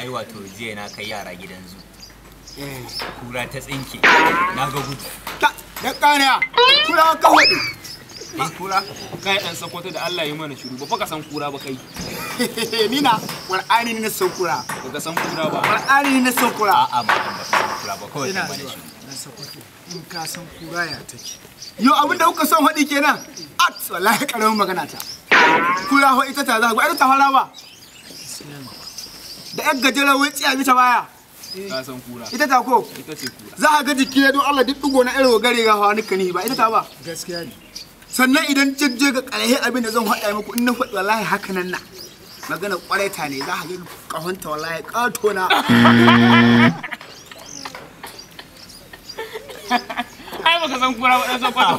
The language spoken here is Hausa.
Ai wato jiya na kai yara gidan zu. Kura ta tsinke. Na ga gudu. Ta, da kariya. Kura ka hudu. Eh kura? Kai dan Sokoto da Allah yi mana shiru ba fa ka san kura ba kai. Ni na Qur'ani ne na san kura. Ba ka san kura ba. Qur'ani ne na san kura. A'a ba ban san kura ba kawai Ina kai mana zuwa shiru. dan Sokoto in ka san kura ya take. Yo abin da kuka son faɗi kenan. At wallahi karamin magana ta. Kura ho ita ta za ku ai ta fara ba. Da yar gajeren wutsiya bisa baya. Ka san kura. Ita ta ko? Ita ce kura. Za a ga jiki na don Allah duk digo na irin gare ga hawa nika ni ba ita ta ba. Gaskiya ne. Sannan idan jajje ga ƙarhe abin da zan faɗa muku in na faɗi wallahi haka nan na. Magana ƙwarai ta ne za a ga ƙahonta wallahi ƙato na. Ai baka san kura ba dan Sokoto.